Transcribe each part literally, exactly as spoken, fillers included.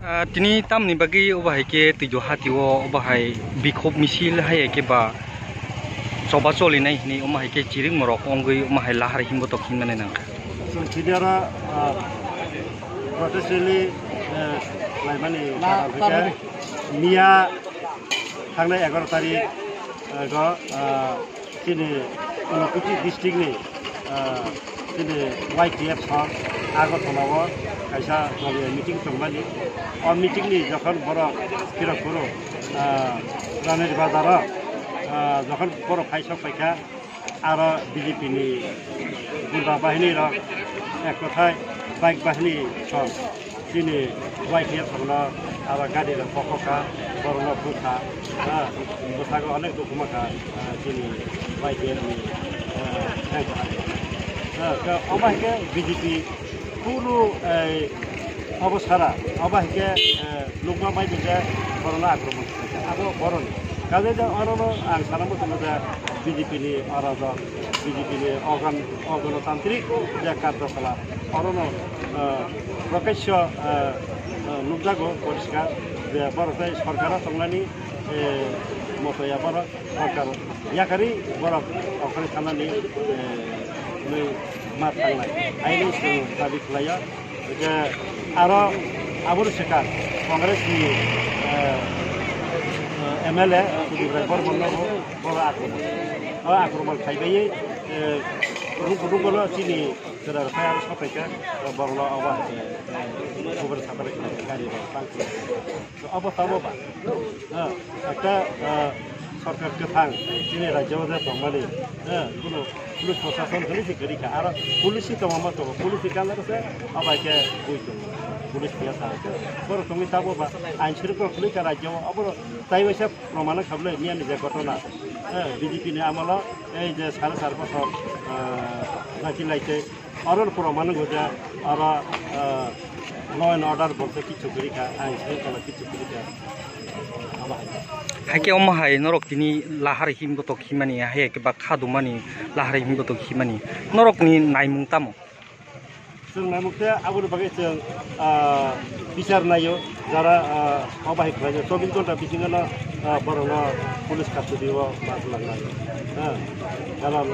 Ah, tini tamni bagwi obo hai khe twijo hati o obo hai bikhop misil hai khe ba choba cholinai hinwi omo hai khe chiring morok wngwi omo hai lahar himbo tok hinmani nangkha. Chwng tini oro, ah, protest rally, eh, laimani karon hwnkhe miya thangnai egaroh tarik, eh, go, ah, chini Unakoti district ni, ah, chini Y T F song Agartala o kaisa doliya meeting tongmani. O meeting ni jokhon borok Kirakpuro, ah, Ranir Bazar o, ah, jokhon borok phai sok paikha, aro B J P ni gunda bahini rok ek kothai bike bahini song. Chini Y T F rokno aro gari rok pokokha, borokno bukha, ha, bwskango onek dukhu mankha, ah, chini Y T F ni, ah, thang kwthang. Ah, khe omo hai khe B J P kunu, eh, obo sara, obo hai khe, eh, nukma mai tongkhe borokno akromon khlaikha, abo boroni. Kaisa je orono ang sana muchungo je B J P ni oro rok, B J P ni organ-, organotantrik je karjokala, orono, eh, prokasyo, eh, eh, nukjago poriskar je borok tei sorkaro tongnani, eh, motoya borok sorkar yakarwi borok okhorni thanani, eh, nwi ma thangnai. Aini chwng dabi khlaio. Hwnkhe aro aboni swkang Congress ni, eh, eh, M L A Sudip Rai Bormon no bo borok akromon. O akromon khaibaiwi, eh, rung-, rungo no chini kwrwng rok phai aro sopaikha, borok no obo hai khe, eh, kubur sabar khlai gari rok tang khe. Obo tamo ba? Ha, ekta, ah, sorkar kwthang chini rajyo o je tongmani, ha, kuno police prosason hwnwi se kwrwi kha. Aro police si tongma ma tongo, police si kanjak se abai khe bui tongo, police tiya sa khe. Borok tongwi tamo ba ain srwngkhol khwlwi kha rajyo o, obo tai waisa proman kha bwlai miya ni je ghotona, ha, B J P ni amolo ei je sare char bochor, ah, jati lai tei Oro pura mano goja, oro, ah, law and order bolsa kichu kwrwi kha, ain srwngkholo kichu kwrwi kha. Abo hai. Hai khe omo hai norok tini lahar himbo tok himani, hai khe ba kha dumani lahar himbo tok himani. Norokni naimung tamo? Chwng naimukhe aboni bagwi chwng, ah, bichar naio, jara, ah, obahi khlainai chobbish ghonta bisingo no, ah, borokno police custody o ma swlangna. Ha, karon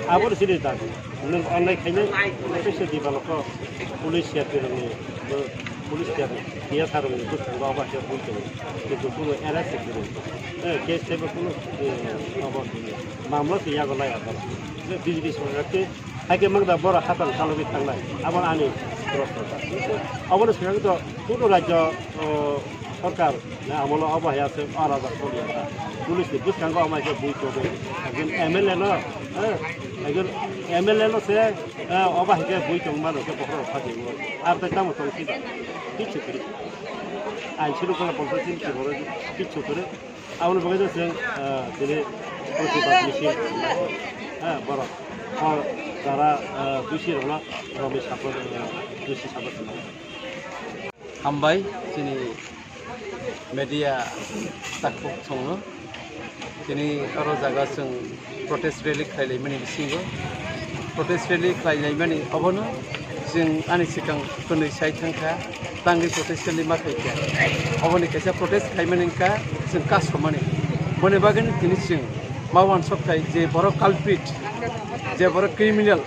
aboni sini dabi. Nwng onnai khainai, kaisa dibalokno police C R P rokni, bo police C R P, T S R rokni bwskango obahi bui tongo. Kintu kuno arrest se kwrwi. Eh, case teibo kuno, eh, obo mamla se yago laiya borok. Eh, B J P sorkar khe Haikhe mangda borok hapang chalogwi thangnai, abo ani proshno. Obono swkang to kuno rajyo, o, sorkar na amolo obo haya se o raja soliya ta. Police ni bwskango omo hai khe bui togwi, ekjon M L A no, eh, ekjon M L A no se, eh, obo hai khe bui tong mano khe bokhorok phaji o. Ar tai tamo tong sida. Kichu kwrwi. Ain suru kola polsa sin kichu kwrwi. Aboni bagwi no chwng, ah, tini protibad misil, ah, borok, o jara, ah, dusi rokno romwi sabo, ah, dusi sabo chwng. Hambai chini media takhuk songno. Tini oro jaga chwng protest rally khlailaimani bisingo, protest rally khlailaimani obono chwng ani swkang kwnwi sai thangkha, tangwi protest rally ma khaikha. Oboni kaisa protest khlaimani wngkha chwng kasomani. Boni bagwino tini chwng ma uansuk khai je borok culprit, je borok criminal,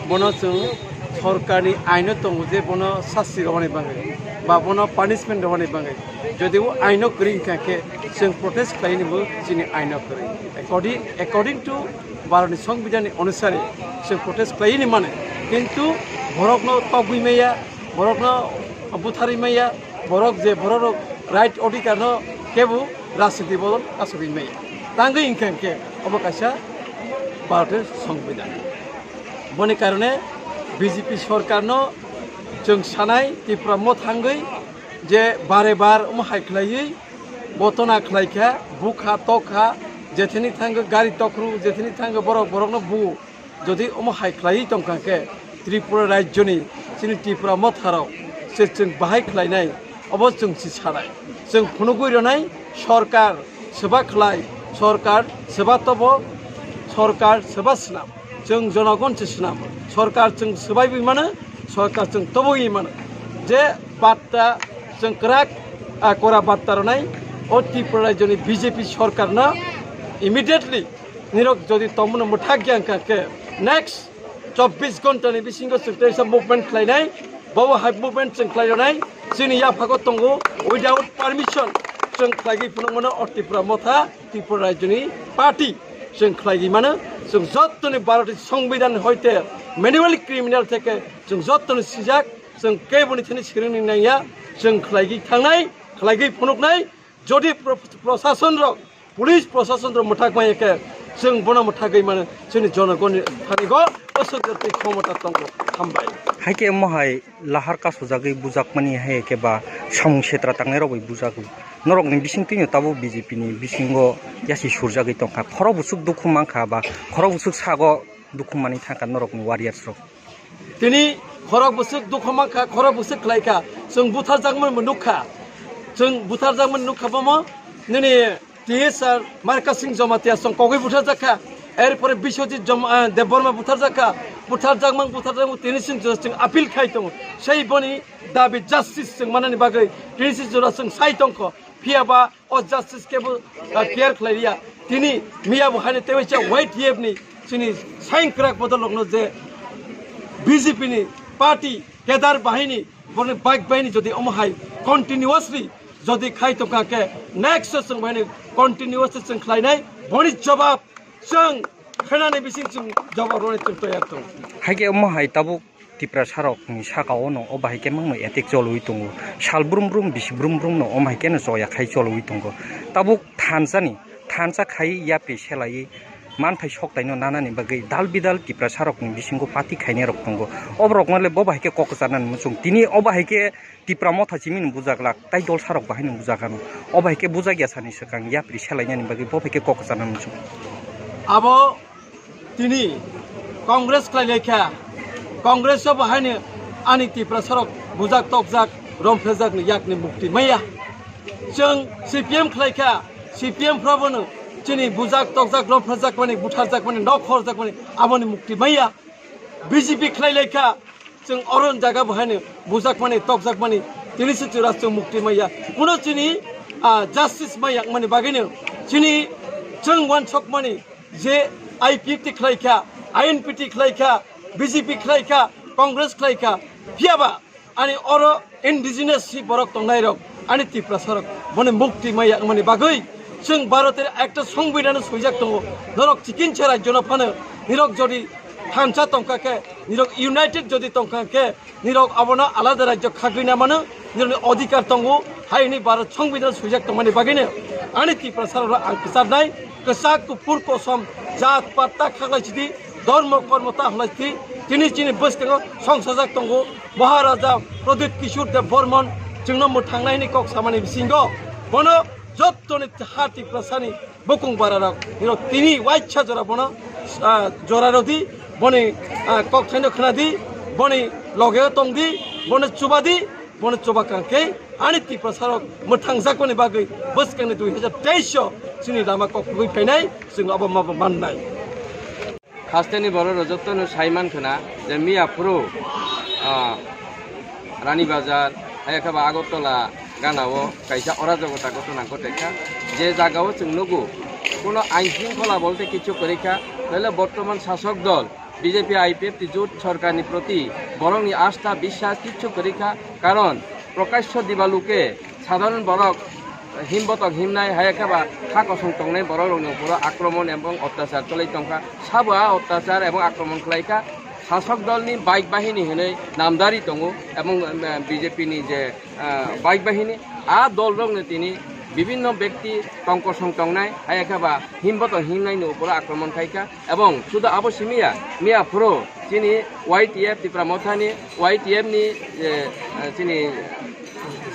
bono chwng sorkarni aino tongo je bono sasti rwani bagwi ba bono punishment rwani bagwi. Jodi o aino kwrwi wngkha khe chwng protest khlainani bo chini aino kwrwi. According, according to Bharatni Songbidanni onusari chwng protest khlaini mano, kintu borokno togwi maya, borokno butharwi maya, borok je borok right odhikarno kebo rajniti dol kasogwi maya. Tangwi wngkha khe obo kaisa Bharatni Songbidan. Boni karone B J P sorkarno chwng sanai Tipra Motha wngwi je bare bar omo hai khlaiwi botona khlaikha, bukha tokha, jethini thango gari tokru, jethini thango borok borokno bu. Jodi omo hai khlaiwi tongkha khe Tripura rajyoni chini Tipra Motharok se chwng bahai khlainai, obo chwng si sanai. Chwng phunugwi rwnai sorkar seba khlai, sorkar seba tobo, sorkar seba swnam. Chwng jonogon se swnam. Sorkar chwng swbaiwi mano, sorkar chwng tobogwi mano. Je batta chwng kwrak, a, kora batta rwnai o Tripura rajyoni B J P sorkarno immediately nirok jodi tongmano mwthak ya wngkha khe next chobbish ghonta ni bisingo chwng teisa movement khlainai, bobo hai movement chwng khlai rwnai, chini yaphago tongo without permission chwng khlaigwi phunukmano o Tipra Motha. Tripura rajyoni party chwng khlaigwi mano, chwng jottoni Bharati Songbidan hoite manual criminal theke chwng jottoni sijak, chwng keboni thani siringni nangya, chwng khlaigwi thangnai, khlaigwi phunuknai, jodi pro-, prosasonrok, police prosasonrok mwthak maya khe chwng bono mwthagwi mano, chini jonogoni thani go aswk jatwi khomota tongo, hambai. Haikhe omo hai lahar kasujagwi bujakmani hai khe ba samung setra tangnai rok bai bujagwi. Norok ni bising twino tabuk B J P ni bisingo yasi surjagwi tongkha. Khorok buchuk dukhu mankha ba khorok buchuk sago dukhu manwi thangkha norok ni warriors rok. Tini khorok buchuk dukhu mankha, khorok buchuk khlaikha. Chwng butharjakmani bo nukha. Chwng butharjakmani nukha bomo nini T S R Marka Singh Jamatia chwng kogwi butharjak kha, erpore Biswajit Jom-, ah, Debbarma butharjak kha, butharjakmang butharjakmang tini chwng jora chwng appeal khai tongo. Sei boni dabi justice chwng manani bagwi tini chwng jora chwng sai tongkho. Phiya ba o justice kebo, ah, care khlai liya. Tini miya bo haino tewaisa Y T F ni chini saing kwrak bodol rokno je B J P ni party kedar bahini Borokni bike baini jodi omo hai continuously jodi khai tongkha khe next o chwng baini continuously chwng khlainai, boni jobab chwng khenani bising chwng jobab rwna chwng toyar tongo. Haikhe omo hai tabuk Tiprasa rokni saka o no o bahai khe mangno attack cholwi tongo, sal brum brum bisi brum brum no omo hai khe no choya khai cholwi tongo. Tabuk thansani thansa khai yapri selaiwi manthai soktaino nanani bagwi dal bidal Tiprasa rokni bisingo party khainai rok tongo. Oborok nole bo bahai khe kok kwcharnani muchung. Tini o bahai khe Tipra Motha chimino bujaglak, tai dolsa rok bahai no bujakhano. O bahai khe bujakya sani swkang yapri selainani bagwi bo bahai khe kok kwcharnani muchung. Abo tini Congress khlai lai kha. Congress o bahai ni ani Tiprasa rok bujak tokjak, romphrejakni yakni mukti maya. Chwng C P M khlai kha, C P M phrabono chini bujak tokjak, romphrejakmani, butharjakmani, nok horjakmani, aboni mukti maya. B J P khlai lai kha, Chwng oron jaga bo haino bujakmani, tokjakmani, tini se chwra chwng mukti maya. Kuno chini, ah, justice maya wngmani bagwino chini chwng wansokmani je I P F T khlai kha, I N P T khlai kha, B J P khlai kha, Congress khlai kha, phiyaba ani oro indigenous si borok tongnai rok, ani Tiprasa rok, boni mukti maya wngmani bagwi chwng Bharoter ekta songbidano swijak tongo. Norok chikinsa rajyono phano nirok jodi thansa tongkha khe, nirok united jodi tongkha khe, nirok abono alada rajyo khagwi na mano, nirokni odhikar tongo, hai hwnwi Bharat Songbidhan swijak tongmani bagwino ani Tiprasa rok ang kwcharnai, kwchak kuphur kosom, jat pat ta khaklai sidi, dhormo kormo ta halai sidi, tini chini bwskango songsajak tongo, Maharaja Pradyut Kishore Dev Barman chwngno mwthangnai hwnwi kok samani bisingo bono jottoni ha Tiprasani bukung bararok, nirok tini waisa jora bono, ah, jora rodi, boni, ah, kok thaino khna di, boni loge tong di, bono chuba di, bono chuba kang khe ani Tiprasa rok mwthangjakmani bagwi bwskangni dui hajar teis o chini lama kok rwui phainai, chwng abo ma mannai. Hasteni borok rok jotono sai mankha na je miya phuru, ah, Rani Bazar, hai khe ba Agartala gana o kaisa orajogo ta ghotona ghote kha. Je jaga o chwng nugo, kuno ain shringkhola bolte kichu kwrwi kha, tale bortoman sasok dol B J P I P F T jut sorkarni proti borokni astha biswas kichu kwrwi kha, karon prokasho dibaluke sadharon borok himbotok himnai, hai khe ba kha kosong tongnai borok rokni uporo akromon ebong otyachar choli tongkha. Sabo a otyachar ebong akromon khlai kha. Sasok dolni bike bahini hinwi namdari tongo ebong, eh, B J P ni je, eh, bike bahini, a dol rokni tini bibinno bekti tong kosong tongnai, hai khe ba himbotok himnaini uporo akromon khai kha. Ebong sudu abo simi ya, miya phuru chini Y T F Tipra Mothani, Y T F ni, eh, chini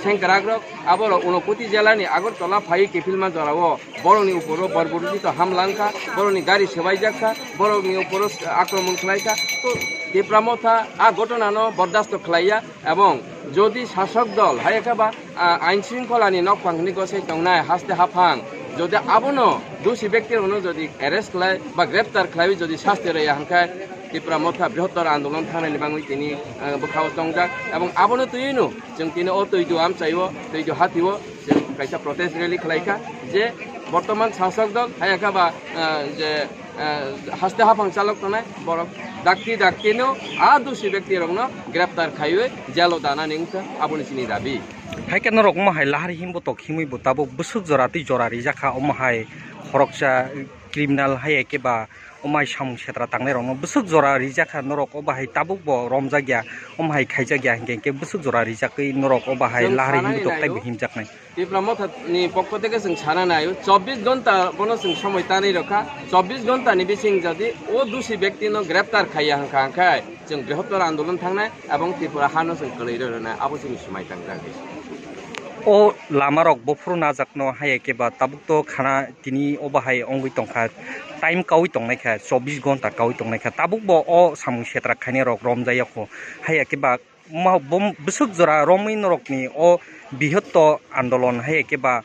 sengkrakrok, aborok Unakoti jelani Agartala phaiwi kiphilma jorao borokni uporo borborjito hamla wngkha, borokni gari swbaijak kha, borokni uporo akromon khlai kha. To Tipra Motha a ghotonano bordasto khlaiya, ebong jodi sasok dol hai khe ba, ah, ain shringkholani nokphang hwnwi gosai tongnai haste haphang, jodi abono dusi bekti rokno jodi arrest khlai ba greptar khlaiwi jodi sasti rwya hwnkhe, Tipra Motha brihottor andolon thangnani bangwi tini, ah, bwkhao tongjak, ebong abono twiwino chwng tini o Twidu amchaio, Twidu hatio chwng kaisa protest rally khlai kha je bortoman sasok dol hai khe ba, ah, je, ah, haste haphang chalok tongnai borok dakti daktino a dusi bekti rokno greptar khaiwi jelo danani wngkha, aboni chini dabi. Hai khe norok omo hai lahar himbotok himwi bo tabuk bwswk jora tei jora rijak kha, omo hai khoroksa criminal hai khe ba omo hai samung setra tangnai rokno bwswk jora rijak kha, norok o bahai tabuk bo romjak ya, omo hai khaijak ya, hinkhe hinkhe bwswk jora rijak khe norok o bahai lahar himbotok taibo himjaknai. Tipra Motha ni pokho theke chwng sana nai, chobbish ghonta bono chwng somoi tanwi rokha, chobbish ghonta ni bising jodi o dusi bekti no greptar khaiya hwnkha, hwnkhe chwng brihottor andolon thangnai ebong Tripura hano chwng kwlwi rwnai, abo chini swmai tangjak. O lama rok bophuru najakno haiya khe ba tabuk to khana tini o bahai wngwi tongkha, time kaui tongnai kha, chobbish ghonta kaui tongnai kha, tabuk bo o samung setra khainai rok romjak ya kho, haiya khe ba ma-, bum-, bwswk jora romwi norokni o bihotto andolon hai khe ba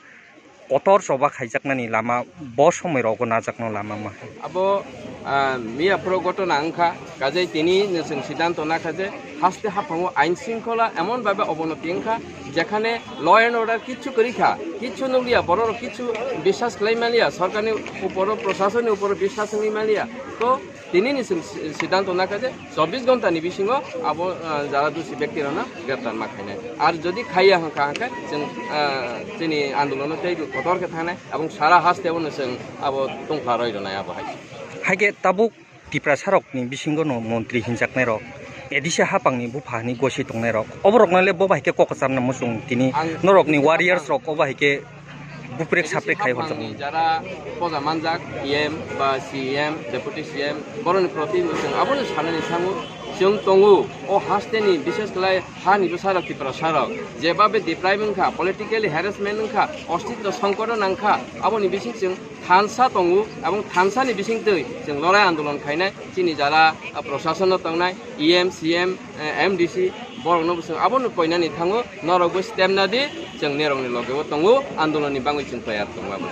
kotor choba khaijaknani lama bo somoi rogo najakno lama ma. Abo, ah, miya phuru ghotona wngkha, kajai tini no chwng siddhanto nakha je haste haphango ain shringkhola emon bhabe obonoti wngkha, jekhane law and order kichu kwrwi kha, kichu nukliya, borok rok kichu biswas khlai maliya, sorkarni uporo, prosasonni uporo biswas wngwi maliya. To Tini ni chwng si-, siddhanto nakha je chobbish ghonta ni bisingo abo, ah, jara dusi bekti rokno greptar ma khainai. Ar jodi khaiya hwnkha hwnkhe chwng, ah, chini andolono tei kotor khe thangnai, abong sara haste bono chwng abo tongpha roi rwnai abo hai. Hai khe tabuk Tiprasa rokni bisingo no montri hinjaknai rok, A D C hapangni bupha hinwi gosi tongnai rok, oborokno le bo bai khe kok kwcharna muchung tini ang norokni warriors rok obo hai khe buprek saprek khai horjak. Jara poja manjak E M ba C E M, Deputy C E M, boroni proti chwng abono sanani thango, chwng tongo o hasteni, bishes khlai hani bwsarok, Tiprasarok jebabe deprive wngkha, politically harassment wngkha, ostitto songkoro nangkha, aboni bising chwng thansa tongo, abong thansani bising twi chwng lorai andolon khainai, chini jara, ah, prosasono tongnai, E M, C E M, eh, M D C, borokno bo chwng abono koinani thango, norokbo step na di, chwng nerokni logeo tongo, andolonni bangwi chwng toyar tongo abo.